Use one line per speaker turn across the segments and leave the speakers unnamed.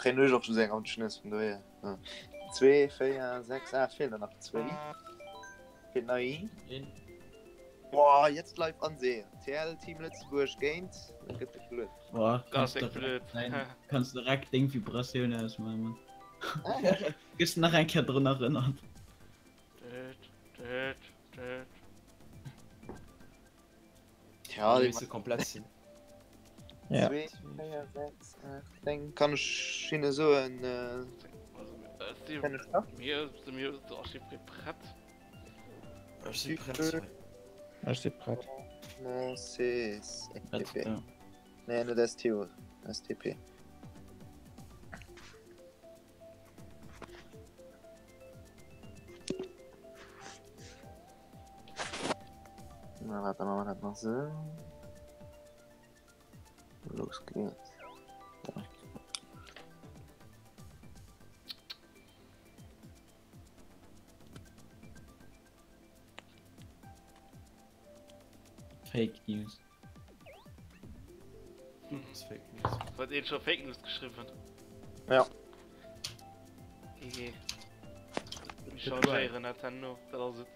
kréien ech och just eng an d'Schnëss, vun dohier. 2, 4, 6, 8, feelen der nach zwéi. Feelt nach een.
Een.
Boah, jetzt live ansehen. TL Team Lëtzebuerg géint. Dat gëtt dech blöd.
Boah,
Dat
kanns
ass echt
direkt
blöd.
dein, kanns direkt deng Vibratioun ausmaachen, Mann. Gëss nach eng Kéier drun erënnert.
Död, död, död.
Tja,
Déi misse komplett sinn.
Ja.
2, 4, 6, 8, 9. Kann ech hinne soen, äh,
Si
kann ech nach?
mir si mir ass si prett.
Ech si prett.
Ech si prett.
Non, c'est
Prett,
STP.
ja.
Nee, net STO, STP. Na, warte mal, dat nach so. Los geht's. Ja.
Fake News.
Ass Fake News.
Huet een scho Fake News geschriwwen?
Ja.
GG. Mir changéieren dat herno, dat ass et.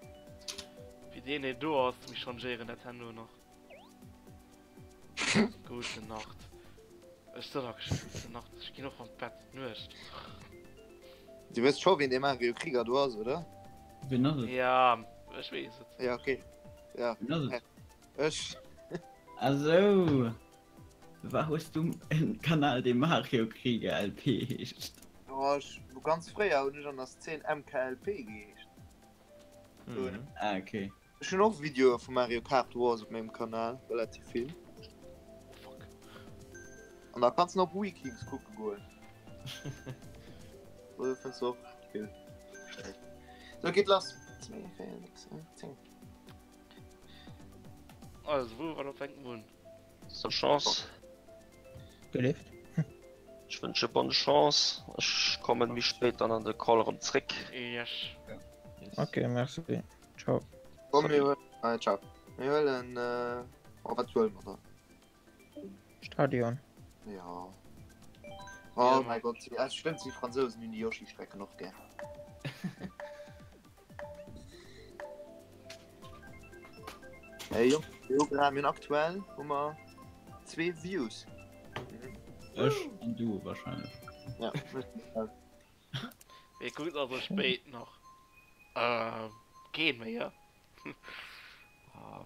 Wéi deen deen do ass, mir changéieren dat herno nach. Gute Nacht. Ech soll da geschriwwen, gute Nacht. Ech ginn och an d'Bett, Nuecht.
Du wësst scho wien dee Mario Krieger do ass, oder?
Wien ass et?
Ja, ech weess et.
Ja, okay. Ja.
Wien ass et?
Ech.
Ah sou. War hues du en Kanal dee Mario Krieger LP heescht?
Oh, ech, ganz fréier hunn ech an der Szene MKLP geheescht.
Mhm.
Ah okay.
Ech hunn och Videoe vu Mario Kart Wars op mengem Kanal, relativ vill.
Oh fuck.
An da kanns de op Wikings kucke goen. Do fënns de och vill. Sou, geet lass. 2, 4, 6, 8, 10.
Also, wou war fänkt un?
Bonne Chance.
Gelift.
Ech wënsche bonne Chance. Ech kommen méi spéit dann an de Call erëm zréck.
Yes.
Yes.
Ok, merci. Ciao.
Komm, mir huelen, äh, ciao. Mir huelen, äh, oh, wat huelen mer dann?
Stadion.
Ja. Oh mein Gott, ja, stimmt, die Franzosen hunn die Yoshi-Strecken och gär. Hey, jo, jo, mir hunn aktuell hu mer zwee Views.
Ech an du wahrscheinlech.
Ja.
Mir kuckt also spéit nach. Äh, keen méi, ja?
Ah,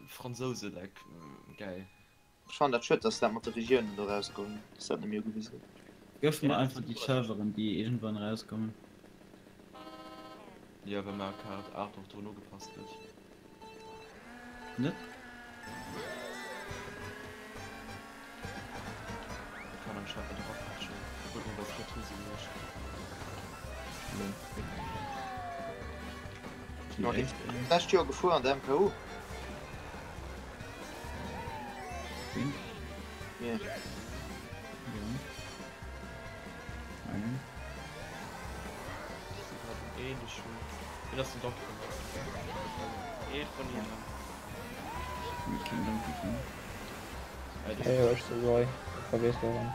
Fransouse, like, geil.
Ech fannen dat schued dass dat mat de Regiounen do rauskoum, dass dat net méi ugewise gëtt.
Gëff mer einfach déi Serveren déi iergendwann erauskommen.
Jo, well Mario Kart 8 och drun ugepasst gëtt.
Net?
Dat kann anscheinend net erapatchen. Huet mer bei Splatoon sou gemaach.
Déi éischt.
Lescht Joer gefuer an der MKU.
Wien?
Mir.
Ja. Mengen.
Wien ass den Donkey Kong?
Ee vun hinnen.
Mir keen Donkey Kong.
Hey, ech si Roy. Verwees daran.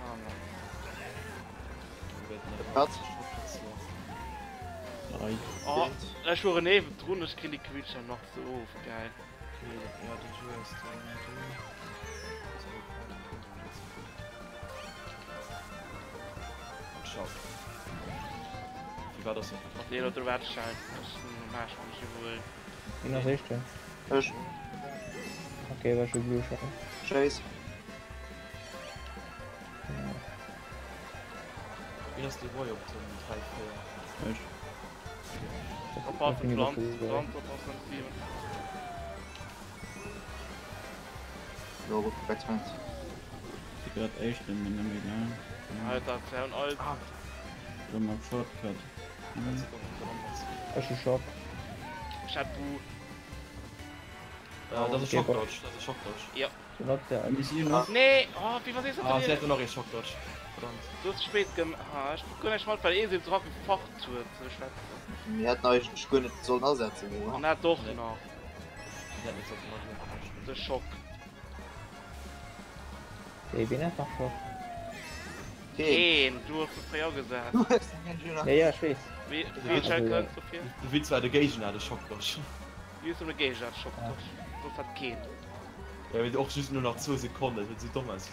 Ah, Mann.
Wat?
Oh, ech fueren niewendrun, ech krin déi Quietschen nach sou of, geil. Nee, dat war schein.
Wien ass éischten?
Ech.
Okay, war schon Blue Shell.
Chase.
Wien ass de Roy op den 3, 4?
Ech.
Oppassen, Pflanz, Pflanz, oppassen, Steven.
Jo, gut, 6 Minuten.
Si grad éischten, mee nëmme egal.
Alter, Clown, alt.
Do mam Shortcut.
Ech hu Schock.
Ech hat Bu.
Dat ass e Shock Dodge, dat ass e Shock Dodge.
Jo.
Nee!
Oh, wéi was is dat
Ah, si hat noch ee Shock Dodge. Verdammt.
Du hues spéit gem. Ah, ech guer näischt mat, well ee se dra gefacht huet ze schwätzen.
Mir hätten eigentlech guer net sollen asetzen, mee
An dat och nach.
Mir hätten net sollten asetzen.
De Schock.
Wéi, wien hat nach Schock?
Keen, du hues ze fréi agesat.
Du hues den Genji nach.
Ja, ja, ech weess.
Wéi, wéi schnell kënns du vir?
De Witz war, de Géigner hat e Schockdosch.
Just nëmme de Géigner hat Schockdosch, soss hat keen.
Ja, mee och just nur nach zwou Sekonnen, dat huet esou domm aus.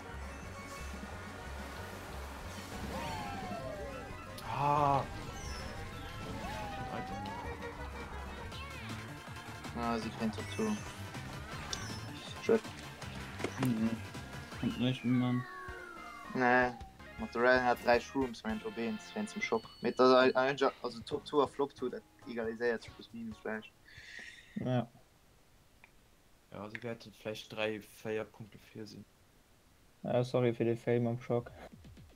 Ah! Item.
Ah, si kréien Top 2. Schued.
Mhm. Kommt näischt méi man.
Nee, mat de Ryan hat 3 Shrooms während op 1 wéinst dem Schock. Mee et ass eigentlich, also Top 2 a Flop 2, dat egaliséiert sech plus minus vläicht.
Ja.
Ja, si wäerten vläicht 3, 4 Punkte vir sinn.
Ah, sorry fir de Fail mam Schock.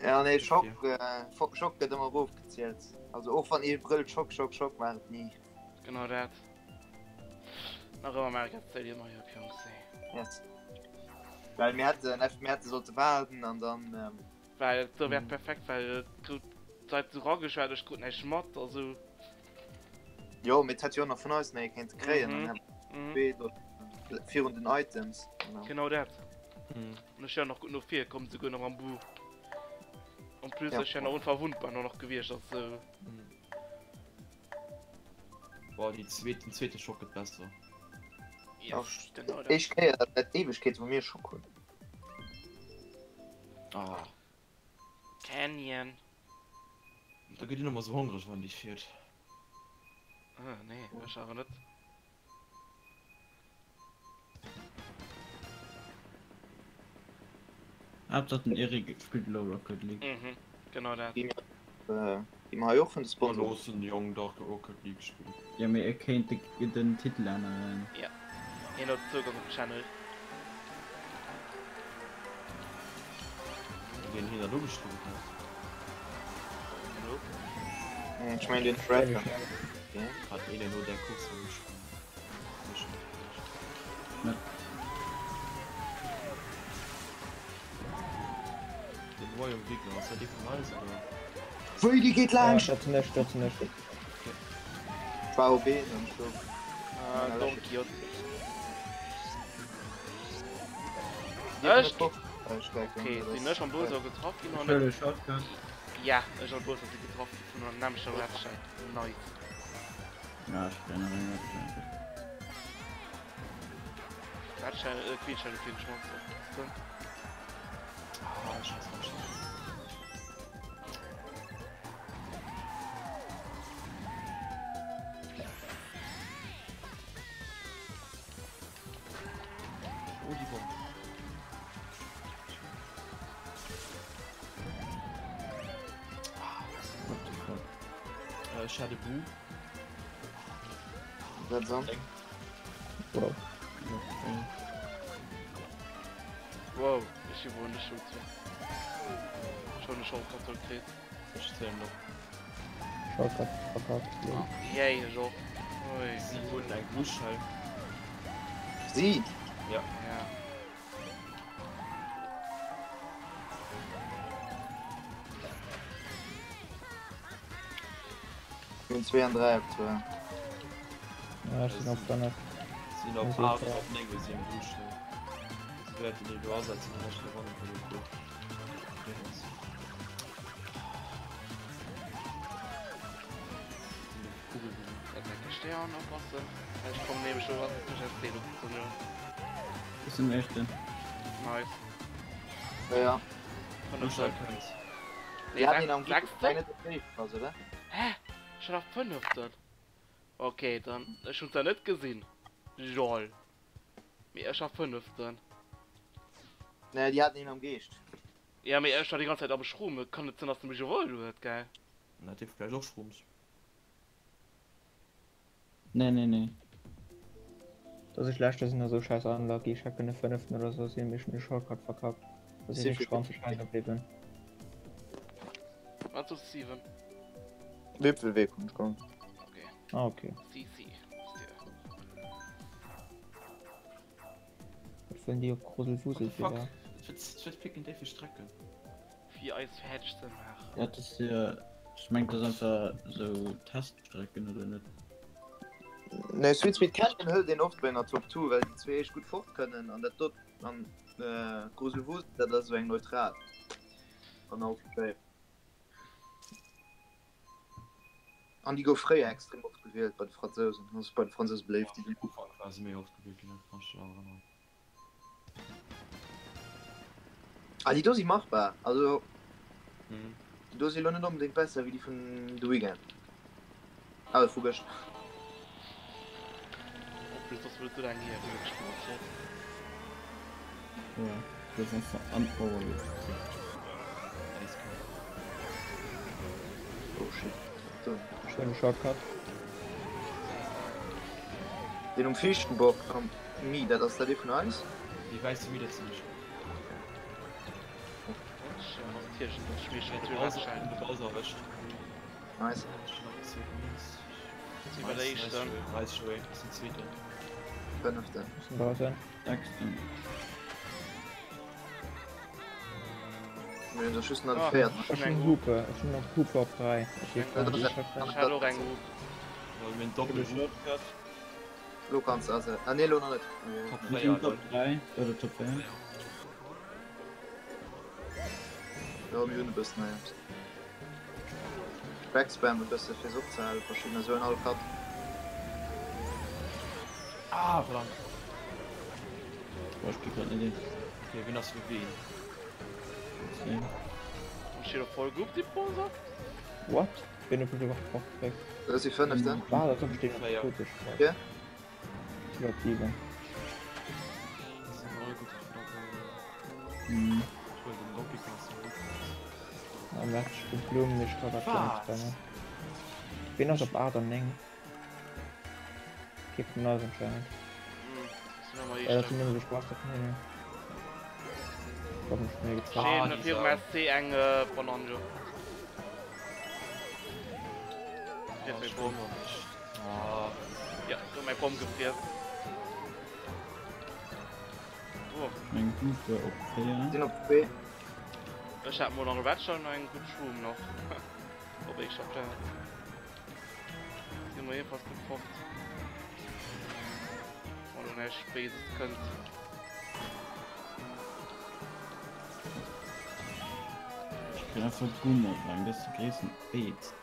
Ja, nee, Schock, äh, Schock gëtt ëmmer erofgezielt. Also och wann ee brëllt Schock, Schock, Schock, war et ni.
Genau dat. Nach ëmmer Mario Kart Stadium Mario Kart.
Yes. Well mir hätten, mir hätte sollte waarden an dann. Ähm...
Well do wär perfekt, well et krut d'Leit sou rageschwat, ech krut näischt mat, also.
Jo, mee et hätt jo och nach vun eis nach ee kéinte kréien, dann hätt mer virun den Items.
Genau dat. An ech wär nach gutt no vir komm, souguer nach am Buu. En plus, ech wär nach onverwundbar no nach gewiescht, also.
Boah, déi zweet, den zweete Schock gëtt besser.
Yes, genau dat.
Éischt Kéier säit Éiwegkeete wou mir Schock hunn.
Ah.
Canyon.
Da gëtt een ëmmer sou hongreg wann déi fiert.
Ah, nee, ech awer net.
Haaptsaach den Eric spillt elo Rocket League.
Mhm, genau dat.
Gi mir, gi mer hei och vun de Sponsor.
Loossen de Jong dach Rocket League spillen.
Jo mee e kéint den Titel änneren.
Ja, hien huet Zougang op Channel.
Wien hien dat ugeschriwwen huet?
Ech mengen den Fred.
Hat een elo där Course ugeschriwwen? Den Royaume Gegner, ass dat dee vun eis oder?
Wéi déi geet laanscht!
Ja, dat sinn ech, dat sinn ech.
War op een an ech gouf.
Ah, Don Quixote.
Ech?
Okay, sinn ech am Bowser getraff ginn oder net?
Shotgun.
Ja, ech am Bowser si getraff gi vun der nämlecher Red Shell. Nice.
Ja, ech kréien nach eng Red Shell.
Red Shell, äh, Queen Shell fir geschmolzen.
Ah, scheiß Red Shell. Oh, die Bombe.
What the fuck?
Äh, Schade Bu.
Dat so.
Wow.
Wow, ech si wohl net schuld. Schon eine Shortcut kritt.
Ech zählen noch.
Shortcut verkackt.
Yay, ech och. Ui.
Si hunn eng Gusscheif.
Si?
Ja.
Ja.
Mir hunn 2 an 3 aktuell.
Ja, ech sinn op 5.
Sinn op 8, op 9 hu si eng Gusscheif. Si wäerten déi elo asetzen, de Rescht gewannen kënnen.
Stern oppassen. Ich komme nämlich schon was ich erzähle.
Bis zum nächsten.
Nice.
Ja, ja.
Von der
Schall.
Nee,
Wir hatten ihn am
sechste?
Also, oder?
Hä? Schon auf fünften. Okay, dann. Ich hab's ja nicht gesehen. LOL. Mir ist auf fünften.
Ne, die hatten ihn am Geescht.
Ja, mee ech war déi ganz Zäit am Schroom, et kann net sinn dass de mech geholl huet, gell?
Na, dee vläicht och Schrooms.
Nee, nee, nee.
Dass ech leschte sinn ass esou scheiss unlucky, ech hätt kënne fënneften oder sou sinn, mee ech hunn de Shortcut verkackt. Da sinn ech ganz hänke bliwwen.
Wat soss Steven?
Wipfelweg hunn ech geholl.
Okay.
Ah, okay.
CC.
Wat wëllen déi op Gruselwusel
What the fuck? Wat picken déi fir Strecken?
Fir eis fäerdeg ze maachen.
Dat ass jo, ech mengen dat ass einfach sou Teststrecken oder net?
Nee, Sweet Sweet Canyon hëlt een oft bei enger Top 2, well déi zwee echt gutt fort kënnen an dat dot. An Gruselwusel, dat ass esou eng neutral. An all Shape. An déi gouf fréier extrem oft gewielt bei de Fransousen. Ass bei de Fransouse beléift
déi. Am Ufank war se méi oft gewielt ginn, dat kann ech dech awer erënneren.
Ah déi do si machbar, also déi do si lo net onbedéngt besser wéi déi vun de Weekend, also vu gëschter.
En plus ass wuel sou laang hier wéi mir gespillt hunn.
Boah, das ass so an oh.
Oh shit.
Schöne Shortcut.
Deen um Fiichtenbock am Mi, dat ass dat ee vun eis?
Déi wäisse Mi, dat sinn ech.
Nice. Fënneften. Mir hunn just nach de véierten.
Ech hunn Hupe, ech hunn nach Hupe op 3.
Ech hat och eng Hupe.
Lo kanns de asetzen. Ah nee, lo nach net.
Mir sinn Top 3 oder Top 4.
Jo, mir hunn e bëssen hei eppes. Backspam e bësse fir se opzehalen, verschiddener sou en all Cut.
Ah, verdammt.
Boah, ech gi grad net eens.
Okay, wien ass fir ween?
Same.
Steet op voll gutt, déi Poser.
What? Wien huet mech iwwerhaapt fortgedréckt?
Dat ass déi fënneften.
Ah, dat ass bestimmt
Véier.
totesch.
Ja.
Ich glaub 7.
Die sind alle gut, verdammt.
Mhm.
Ich wollte den Donkey Kong so gut.
Am Match de Blumen ich kann
Was?
spammen. Bin ass op 8 an 9. Kee vun eis anscheinend.
Hm,
Ja, dat sinn nëmme sou Spaß vun hinnen. Warum schnell gezeigt?
Ah,
Scheen
die
virum
Sau.
SC eng äh, Banane.
Ah,
Friess meng
ich
Bomm.
wundere mich. Ah,
Ja, du meng Bomm gefriess. Oh,
Meng Hupe op 4.
Sinn op 2.
ech hat mol nach e Ratcher an eng gutt Shroom nach. Op éischter Plaz. Sinn mer jedenfalls gutt fort. Wann lo näischt Béises kënnt.
Ech kréien einfach Boomerang, dat ass de gréissten Bait.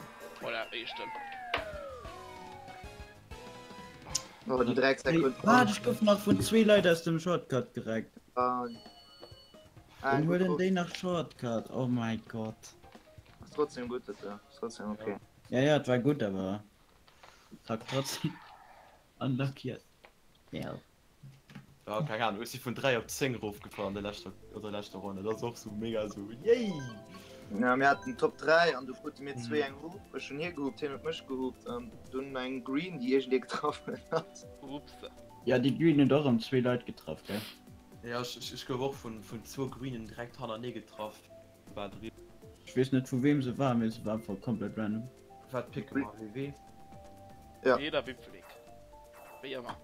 Voilà, éischten.
Oh, déi Drecksäck
Hey,
huet.
wat? Ech gouf nach vun zwee Leit aus dem Shortcut gereckt.
Ah,
Dann
gut,
huelen déi nach Shortcut. Oh mein Gott.
Ass trotzdem gutt, dat do. Ass trotzdem okay.
Ja, ja, et war gutt, awer fuck trotzdem. Unlucky as hell.
Ja, keng Ahnung, ech si vun 3 op 10 erofgefuer an der leschter, an der leschter Ronn. Dat ass och sou mega sou yay!
Ja, mir haten Top 3 an du krute mir zwee eng Hup. Ech hunn hie gehupt, hien huet mech gehupt an dunn eng Green, déi iergendee getraff huet.
Ups.
Ja, déi Green huet och erëm zwee Leit getraff, gell?
Ja, ech, ech, ech gouf och vun, vun zwou Greenen direkt hannerenee getraff. War dri.
Ech weess net vu weem se war, mee se war einfach komplett random.
Wat picke mer? WW?
Ja.
Jeder wéi Flick. Wéi ëmmer.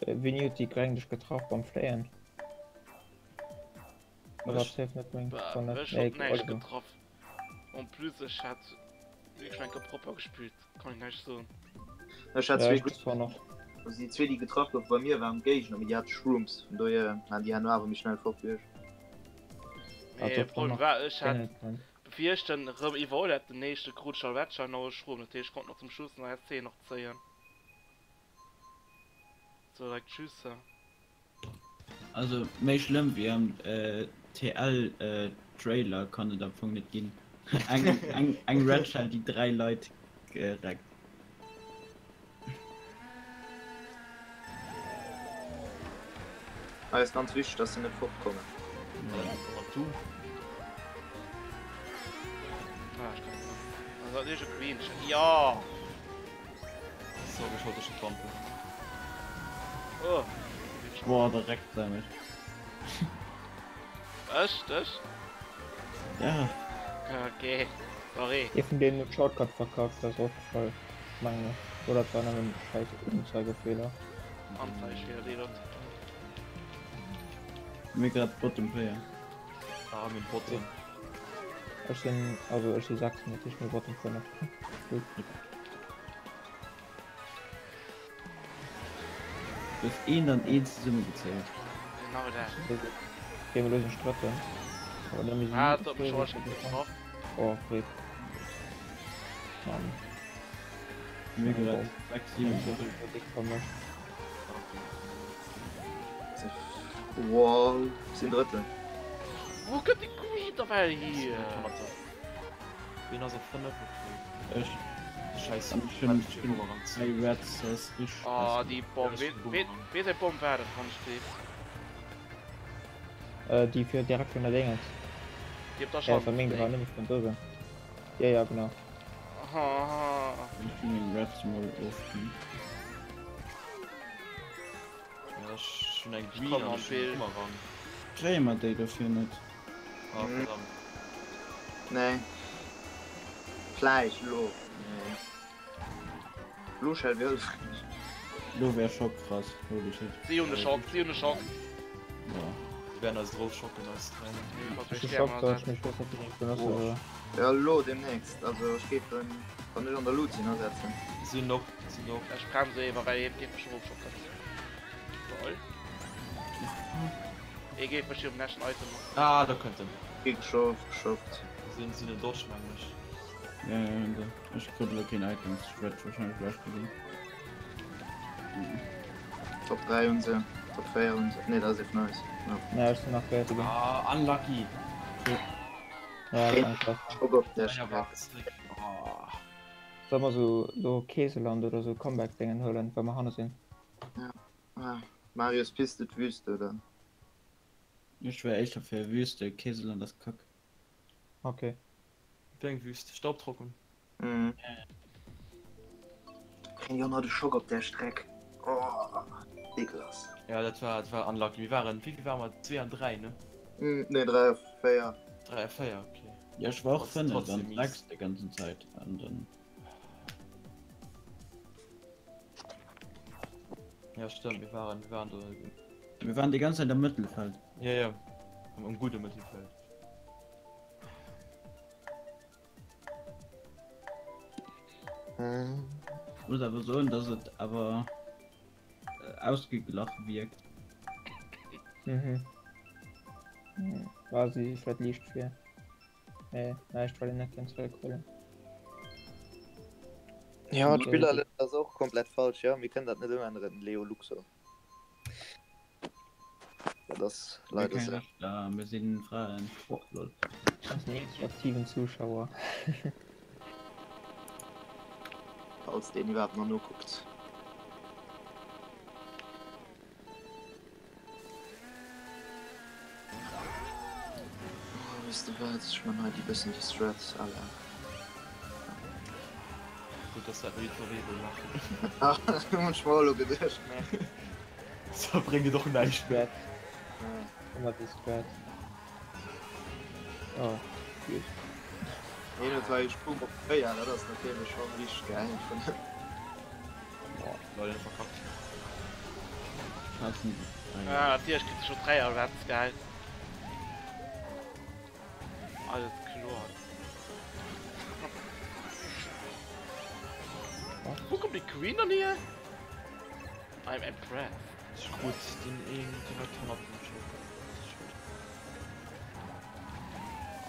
Wéini huet déi Greng dech getraff beim Fléien? Oder
Mech?
safe net meng
Bah,
war net
ech
nee,
huet näischt
Oliver.
getraff. En plus ech hat wierklech eng Kéier propper gespillt, kann ich näischt soen.
Ech hat
Ja,
zwee
ech das war nach.
Also déi zwee déi getraff goufen bei mir waren Géigner, mee déi hate Shrooms, vun dohier waren déi herno awer méi schnell fort wéi ech.
Ah,
Mee
doch, war
Problem
nach
war ech hat
kenne
bevir ech dann erëm iwwerholl hat den éischte krut ech al Wetcher nach e Shroom, dat heescht ech konnt nach zum Schluss nach SC nach zéien. So like tschüss.
Also méi schlëmm wéi am TL Trailer kann et am Fong net ginn. Eng Red Shell déi 3 Leit reckt.
Hei ass ganz wichteg dass se net fort kommen.
Jo!
Sorry, ech wollt dech net bumpen.
Oh.
Boah, direkt damit.
Ech, dech?
Ja.
Okay, sorry.
Ee vun deenen huet Shortcut verkackt, dat ass opgefall, mengen ech. Oder et war nëmmen e schäiss Unzeigefeeler.
Anzeigefeeler, déi dot.
Mir grad Bottom 4.
Ah, mir Bottom.
Ech sinn, also ech si 6, dat heescht mir Bottom 5. Gutt.
Du hues eent an eent zesummegezielt.
Genau dat.
Okay, mir loossen Drëtten. Aber dann müssen
Ah, dat huet mech och schon getroff.
Oh, RIP. Mann.
Mir grad 6, 7,
Ech dick vermëscht.
Wow, sinn Drëtten.
Wou kënnt déi Queen op ewell hier?
Wien ass op 5? Okay.
Ech.
Scheiße.
An ech hunn ech hunn 3 Reds, dat ass richteg
Oh,
hässlech.
déi Bomm. Wee, wee, wee säi Bomm war dat, wann ech weess?
Äh, déi fir direkt vun der Déngens.
Déi op der
Ja,
Schanz
war meng, déi war
fléit.
nëmme vun douwen. Ja, ja, genau.
Oh.
Ech hunn meng Reds mol ofginn.
Ja, ech hunn eng Green
komm
an
am
ech hunn
Bild.
Boomerang.
Kréie mer déi dofir net?
Ah, verdammt.
Nee. Vläicht elo. Nee. Blue Shell wier hëllefräich.
Lo wär Schock krass, holy shit.
Si hunn de Schock, si hunn de Schock.
Boah.
Si wäerten eis drop schocken, eis 3.
Ech hu Schock, datt ech mech weess net wéi eng benotzen soll.
Jo elo demnächst, also ech géif en, wann ech an der Luut sinn, asetzen.
Si hunn och, si hunn och.
Ech bremse ewer well hie géif mech erofschocken. Lol. Hie géif mech virum leschten Item.
Ah, do kënnt en.
Gi geschofft, geschofft.
Si hunn, si hunn en Dodge, mengen ech.
Ja, ja, hunn se. Ech krut elo keen Items, ech wäert wahrscheinlech leschte ginn.
Top 3 hunn se, Top 4 hunn se, nee dat ass ee vun eis. Jo.
Nee, ech sinn nach véierte ginn.
Ah, unlucky.
Ja, dat war eng Scheiss.
Schock op der
Ja,
Streck.
waart zréck. Ah.
Soll mer sou lo Keeseland oder sou Comeback-Déngen huelen, wa mer hanne sinn?
Ah, Marius Piste d'Wüste oder?
Ech wär éischter fir Wüste, Keeseland ass kack.
Okay.
Wéi eng Wüst? Staubtrocken?
Mhm. Kréien jo nach de Schock op där Streck. Oh, ekelhaft.
Ja, dat war, dat war unlucky. Mir waren, wéi vill waren mer? 2 an 3, ne?
Nee, 3 a 4.
3 a 4, okay.
Ja, ech war och 5
Trotzdem
an
mies.
6 déi ganzen Zäit an dann.
Ja, stimmt, mir waren, mir waren do.
Mir waren déi ganz Zäit am Mëttelfeld.
Ja, ja. Am, am gudde Mëttelfeld.
Ech muss awer soen, dass et awer ausgeglach wierkt.
Mhm. War si vläit liicht vir. Nee, näischt well een net kann zeréckhuelen.
Ja, d'Spillerlëscht ass och komplett falsch, jo, mir kënnen dat net ëmänneren, Leo Luxo. Dat ass leider
Mir
sou.
Rechter, mir sinn Fraen. Oh, lol.
Ass den eenzeg aktiven Zuschauer.
Falls deen iwwerhaapt nach nokuckt. Oh, weess de wat, ech man hei déi bëssen déi Strats à la.
Gutt, dass dat net jiddweree wëll maachen.
Ah, hunn ech mer och elo geduecht, mä.
Da bréngt et och näischt méi.
Strat. Ëmmer déi Strat. Oh, gutt.
Hien huet hei e Sprung op 4, dat ass natierlech schonn richteg gäil vun him.
Lol, en verkackt.
Ah, natierlech kritt se scho 3 Reds, geil. Alles kloer. Wo kommt die Queen dann hier? I'm impressed.
Ech krut den een direkt hannert dem Joker.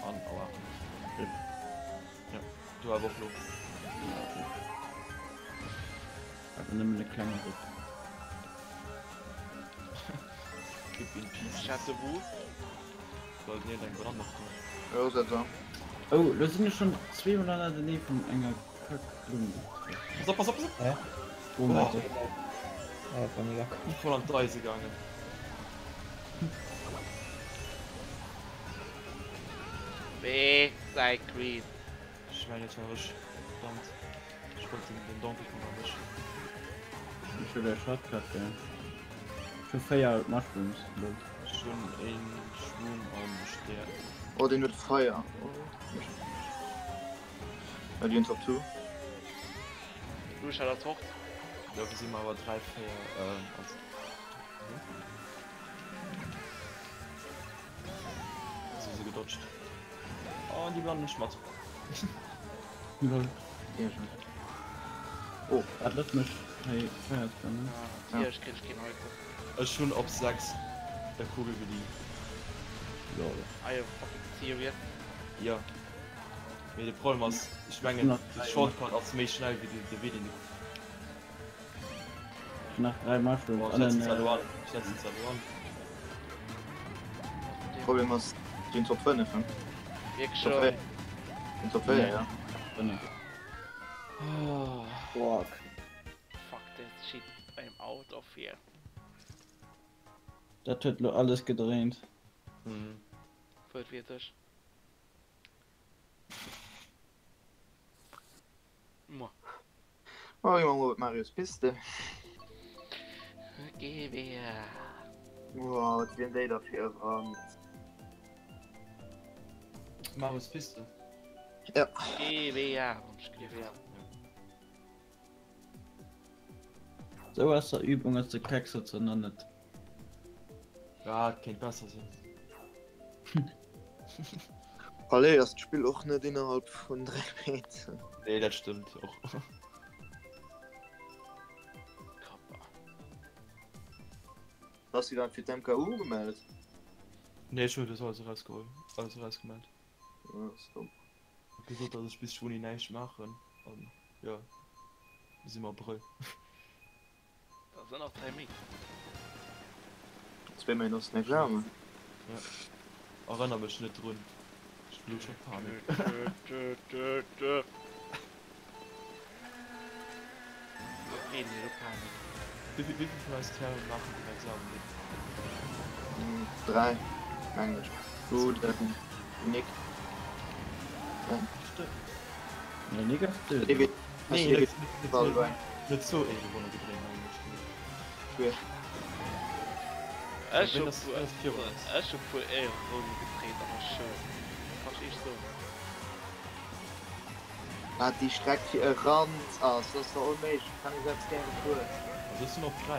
An aua. Ja, du awer och lo.
Awer nëmmen e klenge Ripp.
Rip in peace.
Schätze wo?
Well den eng Brand op gemaach.
Jo, dat war.
Oh, lo sinn ech schonn zweemol hannertenee vun enger Kackblumm getraff.
Pass op, pass op, pass op!
Hä?
Oh mäi Gott.
Ja, dat war mega cool.
Voll an d'Eise gaangen.
Wee säi Queen.
Ech mengen et war ech. Verdammt. Ech wollt den, den Donkey Kong erwëschen.
Ech hu der Shortcut gell. Ech hu 4 Mushrooms lol.
Ech hunn een Shroom an e Stär.
Oh deen huet Feier. Oh, déi hunn Top 2.
Lucia ass fort.
Dofir si mer awer 3, 4, als. Si se gedodged. Oh, déi blanden ech mat.
Lol.
Oh.
Waart, looss mech hei Feier spammen.
Ah, natierlech kritt ech keen Item.
Ech hunn op 6 der Kugel gelieft.
Lol.
Are you fucking serious?
Jo. Mee de Problem ass, ech mengen de Shortcut ass méi schnell wéi de Wee deen du.
Ech hunn nach 3 Mushrooms
Boah,
an
ech
en.
setzen se elo an. Ech setzen se elo an.
Problem ass, den Top 5, hm?
Wierklech
Top
schon?
4. Den Top 4, ja.
5.
Fuck.
Fuck this shit, I'm out of here.
Dat huet lo alles gedréint.
Mhm.
Wuertwiertlech. Moi.
Oh, gi mer mol op Marios Piste.
GBA.
Wow, wat sinn déi da fir e Rand?
Marios Piste.
Ja.
GBA, wann ech gelift.
Sou ass der Übung ass de Kecksatz nach net.
Ja, et kéint besser sinn.
Allez, ass d'Spill och net innerhalb vun 3 Méint.
Nee, dat stëmmt och.
Kappa.
Bass du dann fir d'MKU ugemellt?
Nee, ech hunn das alles erausgeholl, alles erausgemellt.
Ja, ass domm.
Hab gesot, dass ech bis Juni näischt maachen an jo, mir si am Abrëll.
Dat sinn nach 3 Méint.
Zwee Méint ass den Examen.
Ja. Erënner mech net drun. Ech hunn elo scho Panik.
Ween huet elo Panik?
Wéi vill vun eis Termen maachen den Examen net?
3, mengen ech. Du, den Nick.
Nee, Nick ass duer.
Nee, net sou éi Ronne gedréint mengen ech.
Ech hu puer, ech hu puer Éiereronnen gedréint an der Schoul, kann ech iech soen.
Wat déi Streck fir e Rand ass, dat ass der onméiglech, kann ee selbst gäre fueren.
Also ech sinn op 3.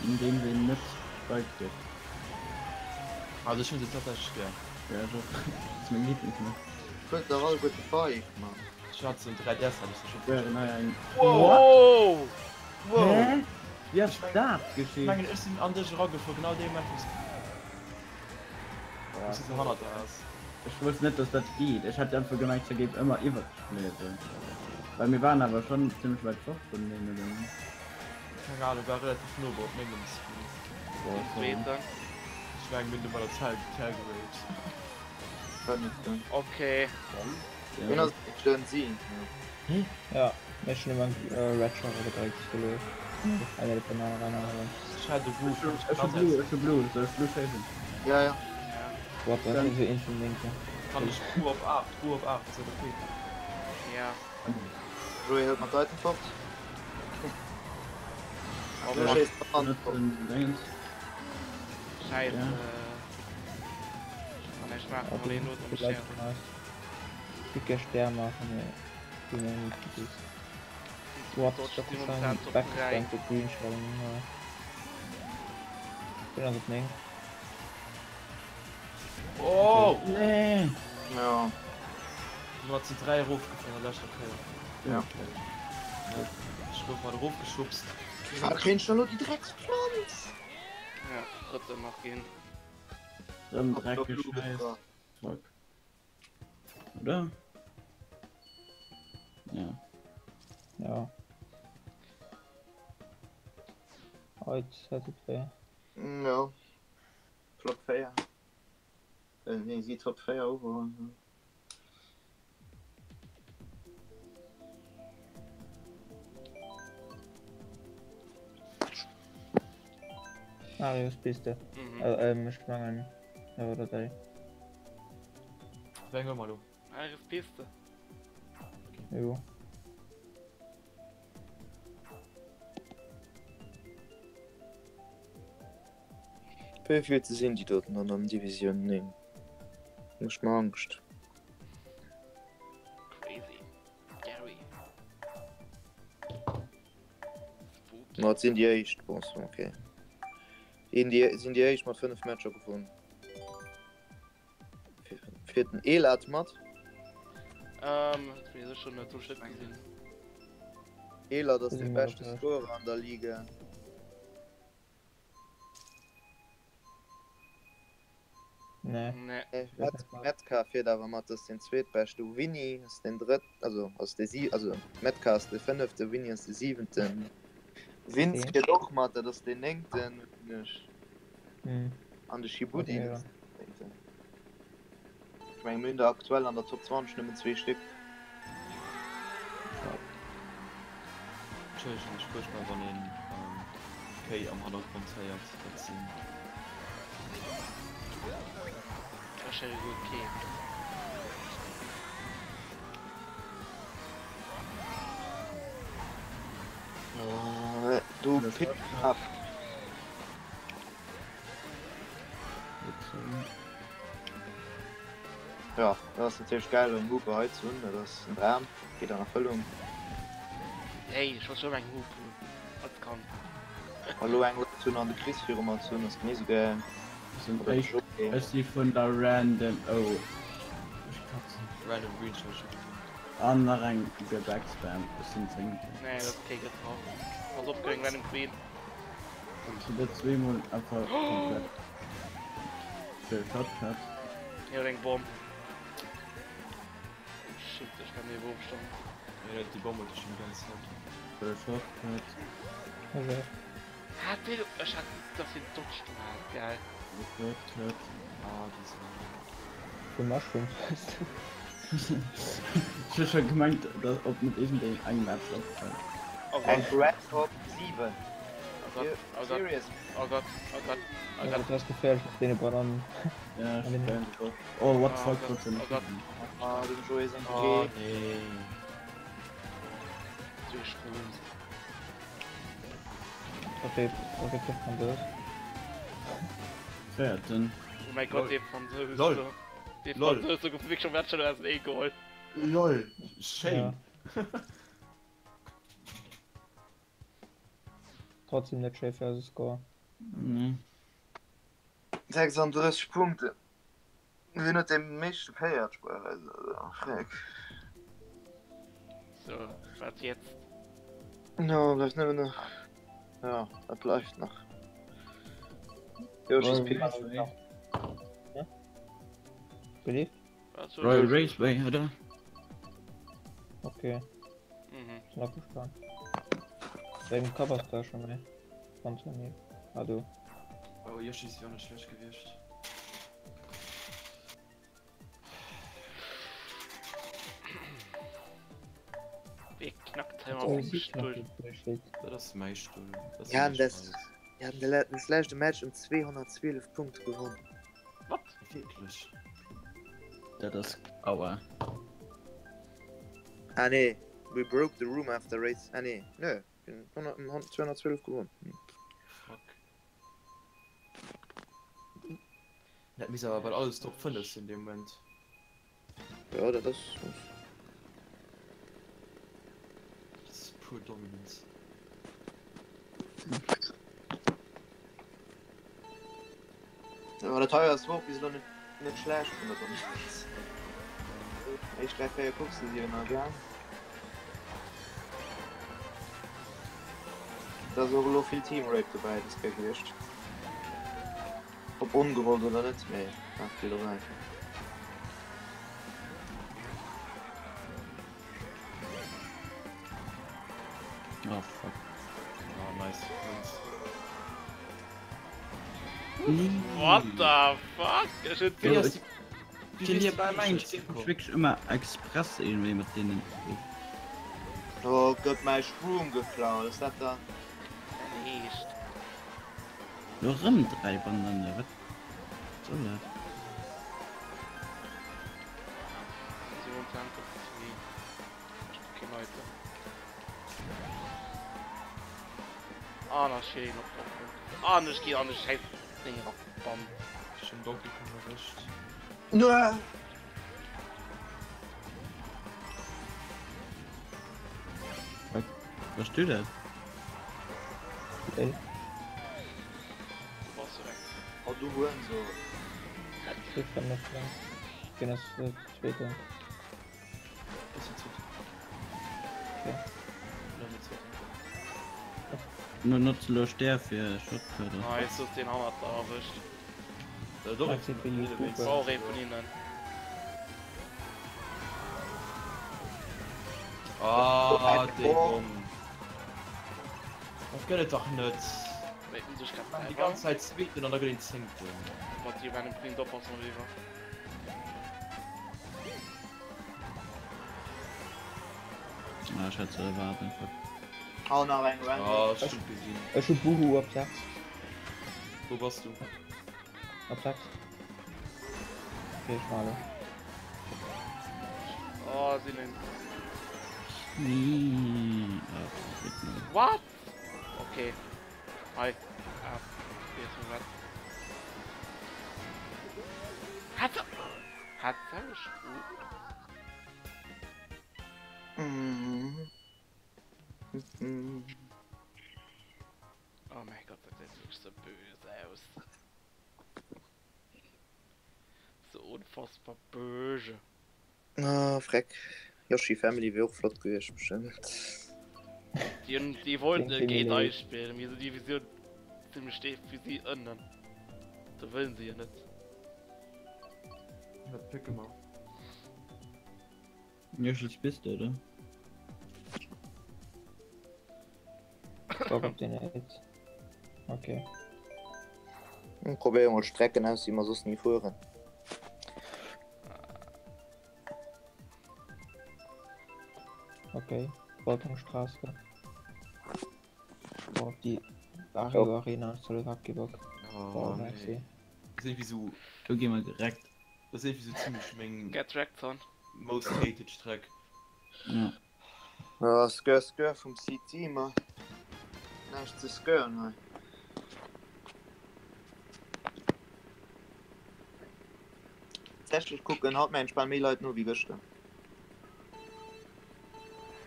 In deem ween net Bike gëtt.
Also ech hunn se tatsächlech gär.
Ja ech och, ass meng Lieblingsmap.
Fuert dach alleguerte Bike, Mann.
Ech hat se um 3DS hat ech se schon.
Wären hei eng.
Wow!
Wow!
Hä? Wéi ass dat geschitt?
Ech mengen ech sinn an dech eragefuer, genau dee Moment wou s du sou hannert der ass.
Ech wousst net dass dat geet, ech hat einfach gemengt se géif ëmmer iwwert dech fléien, well mir waren awer schon zimmlech wäit fort vun deenen oder net?
Keng Ahnung, war relativ no bei op mengem Screen.
Boah, sorry.
Ech mengen mir hunn do bei der Zell geraged.
Fënneften.
Okay.
Wien ass den si?
Ja, ech hunn ëmmer Red Shot gedréckt, gelooss. Eng op den aneren aneren.
Ech hat de Blue.
Ech hu Blue, ech hu Blue, soll ech Blue schéissen?
Ja, ja.
What, dat ass esou eent vun Linken.
Kann ech Blue op 8, Blue op 8, ass dat ok?
Ja.
Joé hëlt mat Item fort. Du schéisst mat Hand fort.
Scheiße. Ech kann näischt maachen, wann een elo op mech schéisst.
Dicke Stär maachen, mee ginn mir net gutt. What, dat ass ein Backstank de Green Shell. Bin ass op 9.
Oh!
Nee!
Ja.
Du hat ze 3 erofgefall an der leschter Kéier.
Ja.
Ech gouf mat erofgeschubst.
Wat kréien ech dann elo déi Drecksplanz?
Ja, drëtten nach ginn.
Rëm dreckeg Schäiss. Fuck. Oder? Ja.
Ja. Heute hat et wéi.
Ja. Flop 4. Äh, nee, si Top 4 overall.
Marius Piste.
Mhm.
Äh, ähm, ech mengen, ja, oder déi.
Wéi eng hu mer elo?
Marius Piste.
Jo.
Wéi vill ze sinn déi doten an an Divisioun 9? Mécht mer Angscht.
Crazy. Scary. Spooky.
Ma et sinn déi éischt, bon, ok. Een déi sinn déi éischt mat 5 Matcher gewonnen. Fiert den Elat mat?
Ähm, dat weess ech schon net, hunn ech net gesinn.
Elert ass de beschte Scorer an der Liga.
Nee.
Nee.
Metka fiert awer mat, ass den zweetbeschte. Winnie ass den drëtt, also ass de si, also Metka ass de fënnefte, Winnie ass de siwenten. Vince fiert och mat, dat ass den néngten, mengen ech. An de Shibudi ass den zéngten. Ech mengen, mir hunn der aktuell an der Top 20 nëmmen zwee Stéck.
Entschëllegen, ech fuerchtbar wann een Kéi am Hannergrond héiert, dat sinn.
Ech héiere guer keen.
Du Pick up. Ja, dat ass natierlech geil eng Hupe hei ze hunn, dat ass en Dram, geet an Erfëllung.
Hey, ech wollt schon ëmmer eng Hupe hunn als Kand.
Elo eng Hupe ze hunn an de Chris viru mer ze hunn ass genee sou gäil.
Ech si vun der random, oh ech katzen.
Random Green Shell scho gesinn.
An nach eng gebackspammt, ech sinn zéngten.
Nee, dat ass kee getraff. Pass op, gréng random Queen.
Wann du dat zweemol einfach komplett fir Shotcut.
Hie huet eng Bomm. Oh shit, ech kann méi Ofstand.
Jo, déi Bomm huet ech schon déi ganz Zäit.
Fir Shotcut.
Hat dee, ech hat dass hien dodged hat, geil.
Shotcut.
Ah, déi sinn.
Vu Mushrooms hues du.
Ech hu scho gemengt, dass ob net iergendeng eng Map opfält.
Oh
Eng
Gott.
Red Hot 7.
Oh Gott, oh Gott,
Serious?
oh Gott, oh Gott, oh
Also
Gott.
dat ass geféierlech mat deene Banannen.
Ja,
An den-
stimmt. Oh, what the
Oh
fuck,
Gott,
trotzdem
oh
nicht.
Gott.
Ah, dem Joé seng
Oh
Kee.
nee.
Zwee Shrooms.
Okay, okay, der Fransous.
Véierten.
Oh mäi Gott, dee Fransous
Lol.
do. Dee
Lol.
Fransous do gouf wierklech am Match aus den geholl.
LOL, schéin.
Ja. Trotzdem net schéi fir eise Score.
Nee.
36 Punkte. Wien huet dee meeschte Péiert bei eis? Also, Freck.
So, wat jetzt?
No, bleift nëmmen nach. Ja, dat bleift nach. Yoshi's
Royal
Pick.
Raceway.
Belief?
Was
Royal Raceway, oder?
Okay,
Mhm.
sinn abgespannt. Wegen Cover da schon méi. Anthony. Ah du.
Oh, Yoshi wier och net schlecht gewiescht.
Wee knackt hei
Oh,
mam
sie
Stull?
knackt Bullshit.
Dat ass mäi Stull. Dat ass
Ja,
mäi
das-
Scheiss.
Wir hatten den das letzte Match um 212 Punkte gewonnen.
Wat?
Wierklech?
Dat ass. Aua.
Ah nee, we broke the room after race. Ah nee, nö. Wir haben 212 gewonnen. Hm.
Fuck. Dat misst awer bal alles Top 5 sinn dee Moment.
Ja, dat ass.
Dat ass pur Dominance.
Aber dat hei ass och bis elo net, net schlecht vun der Dominanz. Éischt 3, 4 kucks de dir nach gär. Da ass och elo vill Team Rape dobäi, dat ass gär gewiescht. Ob ongewollt oder net, mee war vill dobäi.
Oh fuck.
Ah, nice. Nice.
What the fuck? Ech hunn
Jo,
d'Gefill.
ech Kennt dir bei mengen ech mech wierklech ëmmer express iergendwéi mat deenen of.
Oh gëtt mäi Shroom geklaut, ass dat dann?
Dein Eescht.
Lo rëm 3 Bananne, wat soll dat?
27 op 2. Ech hu keen Item. Ah, nach steet een op offen. Ah, ech ginn an de schäiss Ding era. Bam.
Ech hunn Donkey Kong erwëscht.
Wat bass du dat?
Ey,
Du bass weg.
Oh du Hurensohn.
ich kann noch lang. Gehen das äh, zweite.
Das ist zweite.
Okay.
Oder mit zweite.
No notze lo Stär fir Shotcut.
Nice, du hues deen hannert der erwëscht.
Dat och ee vun hinnen wéinst.
War och ee vun hinnen.
Ah, déi Bomm. Dat gëtt et dach net.
Wéi hunn sech grad
Déi
selwer.
ganz Zäit Zweeten an da gëtt een Zéngten.
Mat déi random Queens oppassen, Oliver.
Ah, ech hat ze erwaarden, fuck.
Oh, nach eng random.
Ah, ech hunn gesinn.
Ech hu Buhu op 6.
Wou bass du?
Op 6. Okay, ech male.
Oh, sinn en.
Nee. Oh, shit, nee.
What? Okay. Hei. Ah, okay, ist mir was. Hat se. Hat se erwischt?
Mm.
Oh mein Gott, dat gesäit wierklech sou bös aus. Sou unfassbar böse.
Ah, freck. Yoshi Family wier och flott gewiescht bestëmmt.
Déi hunn, déi wollten et géint eis spillen, mir sinn Divisioun zimmlech déif wéi si ënnen. Do wëllen se jo net.
Wat picke mer?
Yoshi's Piste, oder?
Bock op den Aids. Okay.
Probéiere mol Strecken aus, déi mer soss ni fueren.
Okay, Waltungstraße. Boah, op déi Wario Arena soll iwwerhaapt kee Bock.
Oh,
Boah,
nee.
merci.
Dat ass iergendwéi sou,
Do gi mer gereckt.
dat ass iergendwéi sou zimlech meng
Get wrecked, son.
most hated Streck.
Ja.
Ja, Skör Skör vum CT, ma näischt ze skören hei. Tatsächlech kucken haut mengen ech bal méi Leit no wéi gëschter.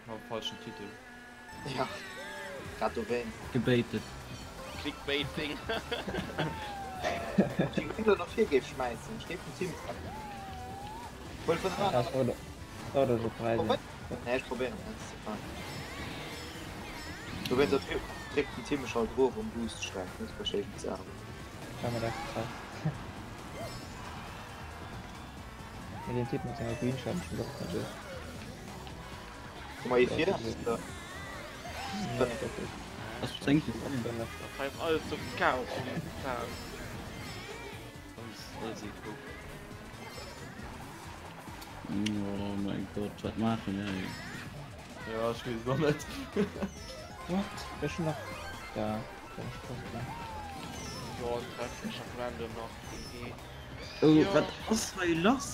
Mam falschen Titel.
Ja, grad dowéinst.
Gebaitet.
Clickbaiting.
Ob déi Green lo nach vir géif schmäissen? Ech géif den Tim treffen. Wuel vun der anerer.
Dauert also 3 sinn.
Nee, ech probéieren net ze fahren. Dowéinst dat dréckt den Tim mech halt erof um Boost-Streck, net verschéinen ze awer.
War mat extra. Mee deen Typ mat senger Green Shell ass schon och net duerch.
Hu mer ee vir?
Ass zéngte.
Dat hei ass alles sou Chaos momentan.
Alles, alles ee Koup.
Oh mein Gott, wat maache mir hei?
Ja, ech weess et och net.
What? Ech hun nach da komm ech
Jo, treff mech nach random nach GG.
Oh, wat ass hei lass?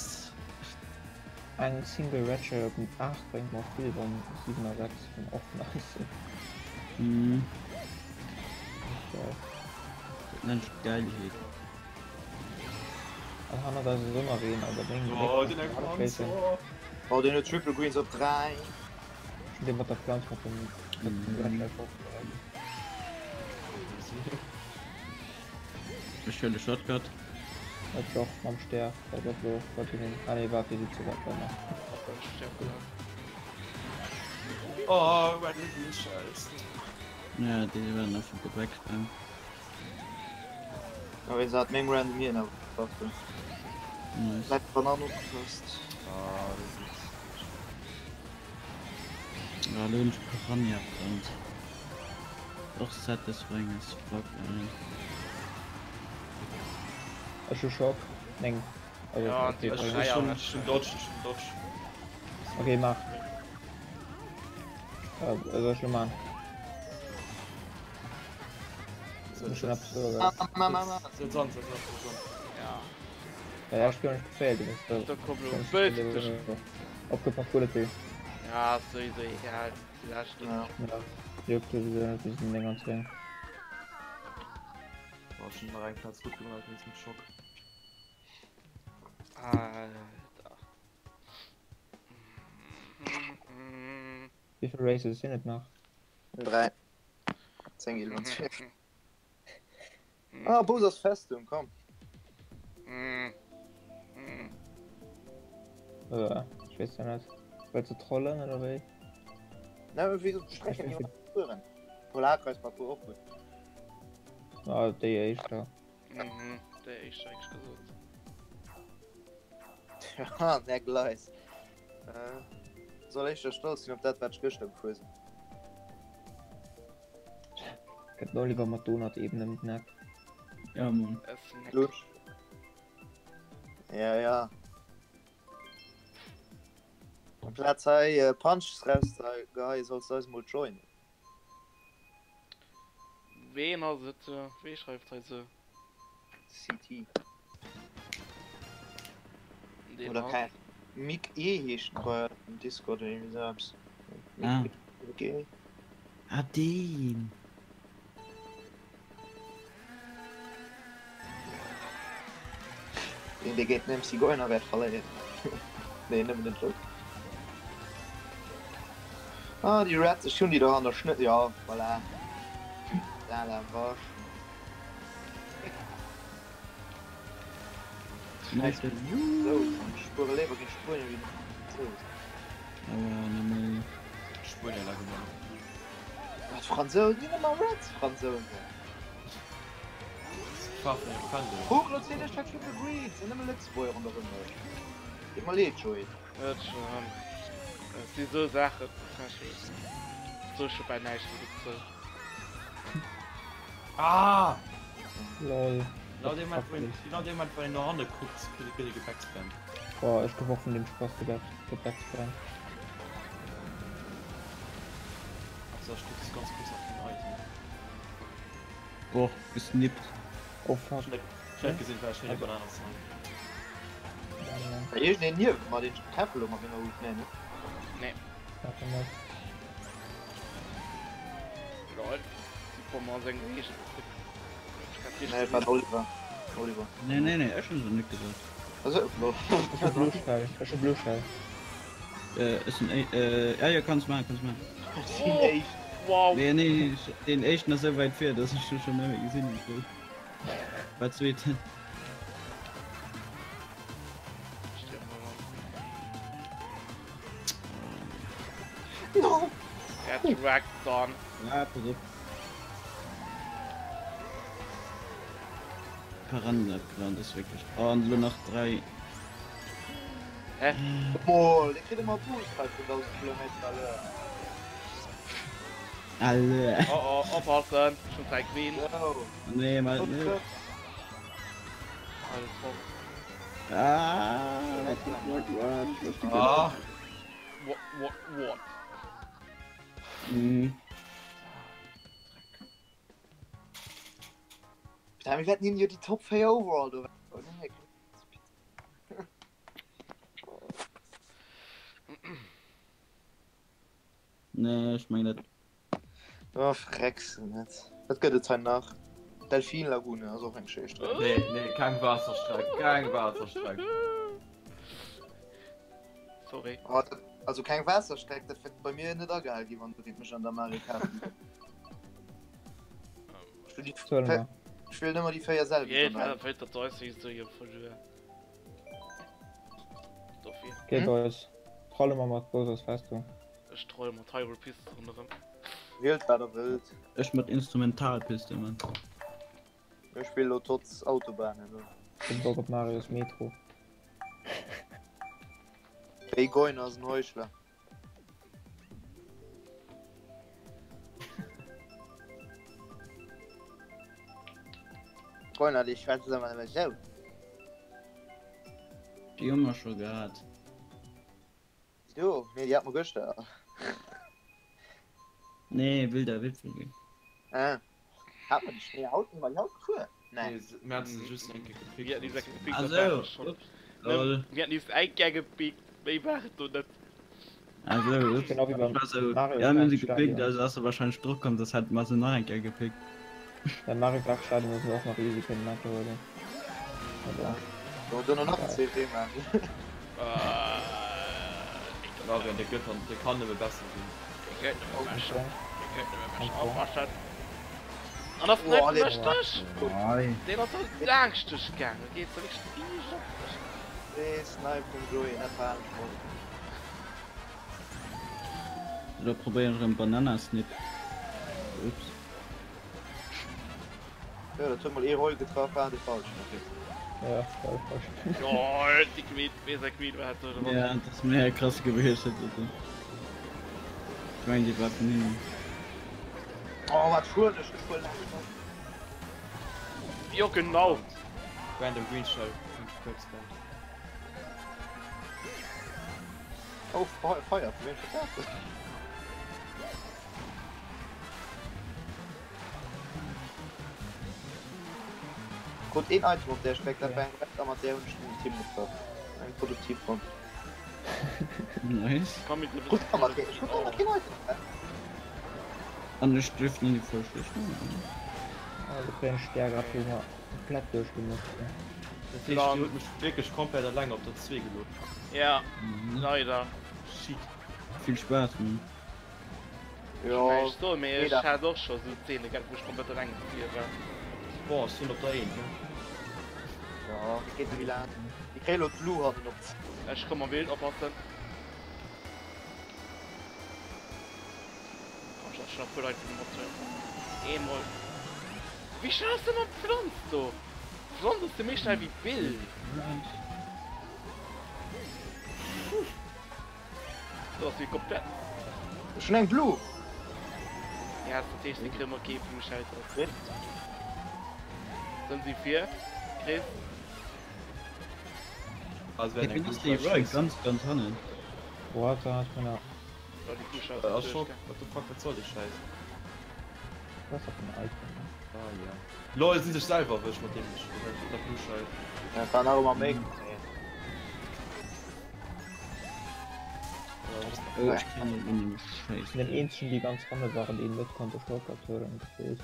Eng Single Ratchet op den 8 bréngt mer vill wann 7 a 6 vun och nice sinn.
Mhm.
Geil.
Dat nennt ech Geilheet.
An hannert eis ass och nach een, aber deng
Oh, den eng Planz, oh.
Oh, deen huet Triple Greens op 3.
Schon dee mat der Planz mat dem mat dem Ratchet och.
Ech huele Shotcut.
Ech och mam Stär, dat ass lo wat hun. Ah nee, waart, déi si ze wäit bei mer.
Oh, random Green Shells.
Ja, déi werden einfach gebackspammt.
Ja, wéi gesat, meng random hien awer gepackt hunn.
Nice.
Bleift Banann opgepasst.
Ah, das ist.
Ah, lo hunn ech Piranha Plant. Och satisfying as fuck, ey.
Ech hu Schock. 9. Also,
Ja,
okay,
déi
Ech
Dräier
hun
hat
ech hun Dodge, ech hun Dodge.
okay, mach. Äh, soll ech lo man?
Setz
Schon eppes soen, oder?
Ma, ma, ma.
Setz an, setz an, setz an.
Ja.
Ja, ech bin gefailt, du bist da.
Da komm lo Bild duerch.
Opgepasst, Bullet Bill.
Ja, ist sowieso egal. Die leschten.
Ja.
Ja. Juckt sowieso net, wir sind länger zwingen.
War schon nach eng Platz gut gemacht mit dem Schock.
Alter.
Wie viele Races sind et nach?
3. 10 11 12. Ah, Bowser's Festung, komm.
Äh, ich weess ja net. Wëlls du trollen oder wéi?
Na, wéi gesot, Strecken, déi mer fueren. Polarkreisparcours och gutt.
Ah, déi éischter.
Mhm, déi éischter hätt ech gesot.
Ja, Neck Lies. Äh, soll éischter stolz sinn op dat, wat ech gëschter gefuer sinn.
Gëtt den Oliver mat Donut eben ëm den Eck.
Ja, Mann.
Lutsch. Ja, ja. Amplaz hei Punches rauszegeheien, solls de eis mol joinen.
Ween ass et? Wee schreift hei sou?
CT.
Deen
Oder
ass.
keng Mick E heescht en bei um Discord oder iergendwéi sou eppes.
Ah.
Mick E.
Ah, deen.
Deen dee géint den MC Goiner wäert verléieren. Nee, nëmmen den Joke. Ah, déi Reds, ech hunn déi doch an der Schnëtt, ja, voilà. La la vache. So, ech spuere léiwer géint Spuenien wéi géint d'Fransousen.
Awer nëmme.
Spuenier la gewonnen.
Wat Fransousen? Sinn ëmmer Reds Fransousen.
D'Faarf vun engem Fändel.
Kuck, lo sinn ech dat Triple Green, sinn nëmme Lëtzebuerger ronderëm mech. Deet mer leed, Joé.
Net schlëmm. Et si sou Saachen, sou scho bal näischt méi dozou.
Ah!
Lol.
Genau dee Moment, wou een, genau dee Moment, wou een no hanne kuckt, gëtt ee gebackspammt.
Boah, ech gouf och vun deem Spass gebackspammt.
Also, ech kritt ganz kuerz nach keen Item.
Boah, gesnippt.
Oh fuck.
Ech hun net gesinn, war ech net op enger aner Sait.
War iergendeen niewent mer, deen Käffel elo mat menger Ult? Nee, ne?
Nee.
Warte mal.
Lol. Die Bombe ass eng eegen.
Nee, et war den Oliver. Oliver.
Nee, nee, nee, ech hunn se net gesot.
Also, lol.
Ech hu Blue Shell. Ech hu Blue Shell.
Äh, ech sinn éi, äh, ja, jo, kanns maachen, kanns maachen.
Ech sinn éischt.
Wow.
Nee, nee, ech, deen éischten ass esou wäit vir, dass ech e schon net méi gesinn hunn. Lol. War zweeten.
No!
Er trackt dann.
Ja, pass op. Paar Rennen abgerannt ist wirklich. Oh, und nur noch drei.
Hä?
Mol, dee kritt ëmmer Boost hei vun 1000 Kilometer à l'heure.
Alle.
Oh oh, oppassen, schon drei Queen.
Yo.
Nee, mal. Nee.
Alles voll.
Ah, what, what, what, what,
Ah!
What, what, what?
Mhm.
Putain, mir wäerten hinnen jo déi Top 4 overall do. Oh, nee.
Nee, ech meng net.
Oh, frecks du net. Wat gëtt et hei nach? Delfinlagune ass och eng schéi Streck.
Nee, nee, keng Waasserstreck, keng Waasserstreck.
Sorry.
Oh, dat, also keng Waasserstreck, dat wäert bei mir net agehal ginn, wann du géint mech an der Mario Kart. Ech will déi,
Solle mer.
ech will ëmmer déi 4 selwecht
Jee,
an der.
wat dat eis so hier verluer. Dofir.
Okay,
Hm?
Boys. Trolle mer mat Bowser's Festung.
Ech troll mat Hyrule Piste ronderëm.
Wielt wat der wëllt.
Ech mat Instrumentalpiste, Mann.
Ech spill lo Tots Autobahnen.
Ech hunn Bock op Marios Metro.
Wéi Goin ass en Heuchler. Goiner, déi schwätzen ëmmer nëmme sou.
Déi hu mer scho gehat.
Déi do? Nee, déi hat mer gëschter.
Nee, Wilder Wipfel.
Ah. Hat mer déi Schnéi haut? Hu mer déi haut gefuer? Nee.
Nee, mir haten se just eng Kéier gepickt.
Mir haten déi gepickt,
Ah
dat war
sou,
et schon.
ups, lol.
Mir haten déi eng Kéier gepickt, méi war et do net.
Ah sou, ups.
Genau wéi beim
Ich war sou,
Mario
ja, mir hunn
Kart
se gepickt,
Stadion.
also ass se wahrscheinlech drop komm, dass hätte mer se nach eng Kéier gepickt.
Beim Mario Kart Stadion muss mer och nach easy kënnen eng Kéier huelen. Aber
Sollen wir dono nach en CFD maachen?
Marion, dee gëtt an, dee kann nëmme besser ginn.
Dee gëtt nëmme besser. Dee gëtt nëmme besser.
Encore.
Oppassen. An ass
Boah,
net
deen
mécht dech.
Oi.
Deen ass sou laangscht dech gaangen. Geet sou wierklech riicht op dech.
Dee Snipe vum Joé, dat war anescht mol.
Lo probéieren ech erëm Banana Snip. Ups.
Jo, dat huet mol ee Roy getraff, war de falschen, okay.
Ja, war de falschen.
Lol, déi Queen, weess Queen war do
dran. Ja, dat ass mega krass gewiescht, dat do. Ech mengen, déi war vun hinnen.
Oh, wat fueren ech? Ech fuer laanscht hatt.
Jo, genau.
Random Green Shell, hunn ech quickscoped.
Oh, Feier, vu wem war dat? Krut een Item op där Streck, dat war eng Red a mat där hunn ech den Team getraff. Eng produktiv Ronn.
Nice.
Krut awer keen, ech krut awer keen Item, hä?
An ech dierf net déi falsch Richtung ginn.
Also kréien ech där grad wou mer komplett duerchgemëscht sinn.
Dat heescht dir hutt mech wierklech komplett alleng op der 2 gelooss.
Ja, leider.
Shit.
Vill Spaass man.
Jo,
Ech soe mee ech
jeder.
hat och scho sou Zeene gehat wou ech komplett eleng gefier war.
Bon, ech sinn op der 1, ne?
Jo, wéi geet de Milan? Déi kréie lo d'Blue hannen op.
Ech komm mam Bild, oppassen. Komm schon, schon e puer Leit vun dem Moteur. Eemol. Wéi schnell ass denn dann d'Pflanz do? D'Pflanz ass jo méi schnell wéi d'Bill. Do ass wéi komplett.
Ech hunn eng Blue!
Ja, dat heescht, si kréie mol kee Blue Shelter. Sënn si vir, Chris?
Also
Hey,
wenn eng
wien ass
Blue
dee Roy
schießt.
ganz ganz hannen?
What, da ass meiner.
Oh, déi Blue Shelter
Äh,
ass duerch,
Schock,
gell?
what the fuck, wat soll dee Schäiss?
Was ass dat fir en Icon?
Ah ja. Lol, si sech selwer erwëscht mat deem mat der Blue Shell.
Dat war nach ëmmer méi.
Oh, ech kann net un dem Scheiß.
Den eenzegen déi ganz hanne waren deen net konnte Shortcut huelen gefillt.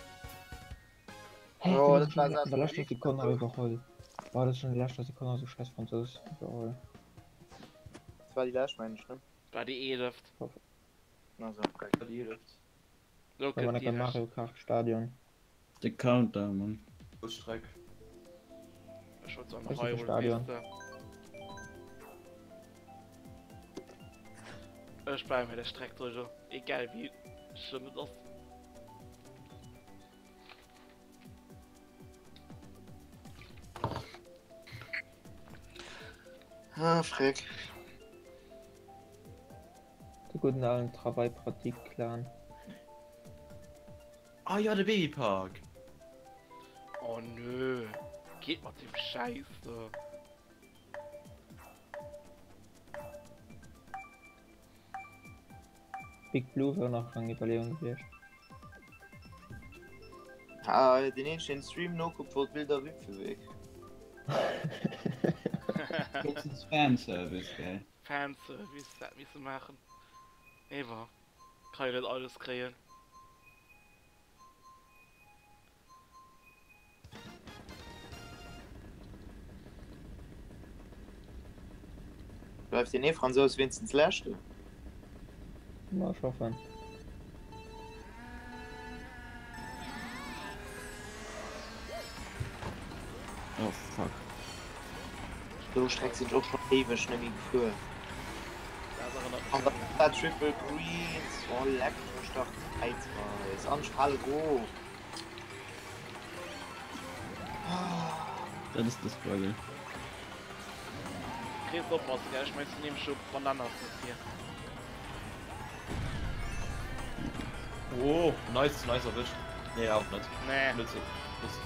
Hä,
Jo,
den
dat war
schon an der leschter Sekonn nach iwwerholl. War das schon in der leschter Sekonn nach so scheiß Franzous iwwerholl.
Dat war déi lescht, mengen ech, ne?
War déi eeleft.
Also, okay.
War déi eeleft.
Lo
War
kënnt
nach
déi
beim
lescht.
Mario Kart Stadion.
De Countdown, Mann.
Streck.
Ech wollt soen
Was ist das
Hyrule,
Stadion?
weess de. Ech bleiwen bei der Streck do, jo. Egal wéi schlëmm et ass.
Ah, Freck.
De gudden alen Travail Pratique Clan.
Ah ja, de Babypark!
Oh nö, geht mat dem Scheiß do.
Big Blue wär nach eng Iwwerleeung gewiescht.
Ah, den eenzegen den Stream nokuckt wollt Bilder Wipfelweg.
Das ist Fanservice, gell?
Fanservice, dat misse maachen. Ewer, kann jo net alles kréien.
Bleift deen ee Fransous wéinstens Leschten?
Ma ech hoffen.
Oh fuck.
Sou Streck sinn ech och schonn éiweg net méi gefuer. An dann dat Triple Greens, oh leck mech dach zäitweis an ech fale erof.
Dat ass de Struggle.
Chris oppassen gell, ech mengs du nimmst scho Bananas mat vir.
Oh, nice, nice erwëscht. Nee, awer net.
Nee.
Net sou. Das...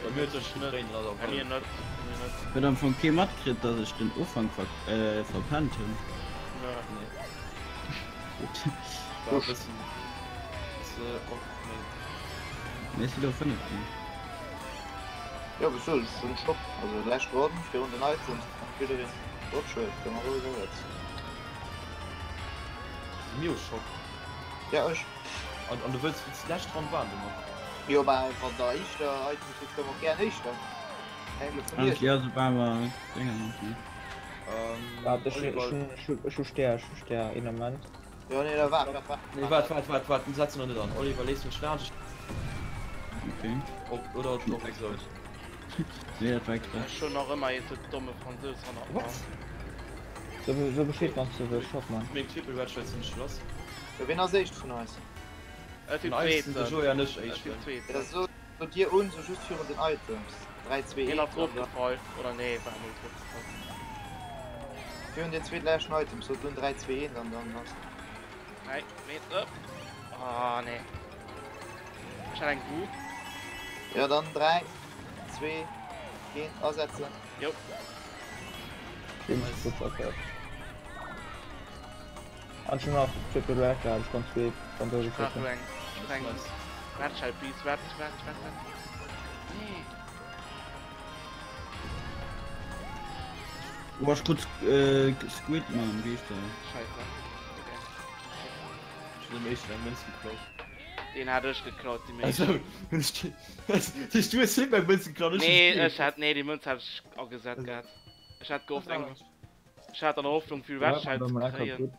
Bei mir huet sech gedréint, also
Bei mir net. Bei mir net.
Huet am Fong kee matkritt, dass ech den Ufank ver äh, verpennt hunn.
Nö.
Nee. Gutt. War e bëssen ze op meng.
Mir si lo fënneften.
Jo, wéi sot ech, hunn Stopp, also lescht Ronn virun den Items, kann jiddereen drop schueden, kënne mer elo jetzt.
Mioschock.
Ja, ech.
An, an du wëlls wéi d'lescht Ronn waarden nach?
Jo, mä wann der éischter Items hutt, kënne mer och gären éischter. Hänkt elo vun
Alles
iech
ja,
of.
soubal mer Dénger hunn.
Ähm,
Waart, ech
Oliver.
ech hunn ech hu ech hu Stär, ech hu Stär, een Ament.
Jo, nee, da waart, waart, waart.
Nee, waart, waart, waart, waart, den setze noch net an. Oliver, léiss mech laanscht.
Okay.
Op, oder op esou.
Nee, dat war express.
Ech hunn nach ëmmer ee sou domme Fransous hannert mer.
What?
So so Bescheed wanns du wëlls, Schock man.
Meng Triple Red Shirts sinn ech lass.
Jo, wien ass éischt vun eis?
Ech sinn
Zweeten. De Joé an ech
Ech sinn
Éischten.
Zweeten.
Ja so so dir un, so just virun den Items. 3, 2,
Hien
1
ass
an dann.
rofgefall, oder nee, war net rofgefall.
Virun den zweetleschten Items, sot un 3, 2, 1 an dann ass.
Nee, nee, op. Ah, nee. Ech hat eng Boo.
Ja dann 3, 2, 1 asetzen.
Jo.
Nice. Gut, okay. An schon nach Triple Red, da hab ich ganz viel
französisch. Ach, du eng. Eng. Wart, schalt, please, wart, wart, wart, wart. Nee.
Oh, ech krut äh, Squid Man, wéi heescht der?
Scheiße. Okay.
Ech hunn dem éischten eng Mënz geklaut.
Deen hat ech geklaut, déi Mënz.
Also, du hues him eng Mënz geklaut, ech
Nee, ech hat, nee, déi Mënz hat ech agesat gehat. Ech hat gehofft eng, ech hat an der Hoffnung vill Red Shell ze kréien.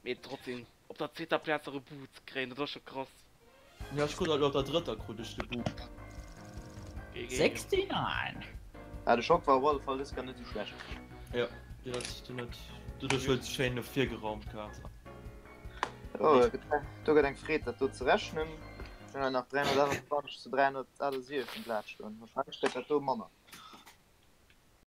Mee trotzdem, op der zweeter Plaz nach e Boo ze kréien, dat ass scho krass.
Ja, ech krut op der drëtter krut ech de Boo.
GG.
69!
Ah, de Schock war op alle Fall dës Kéier net esou schlecht.
Ja, deen huet, deen huet, doduerch huet schéin no vir geraumt gehat.
Oh, do gëtt eng Freed dat do ze rechnen. Ech hunn hei nach 328 zu 368 Plaz stoen. Wahrscheinlech gëtt dat do manner.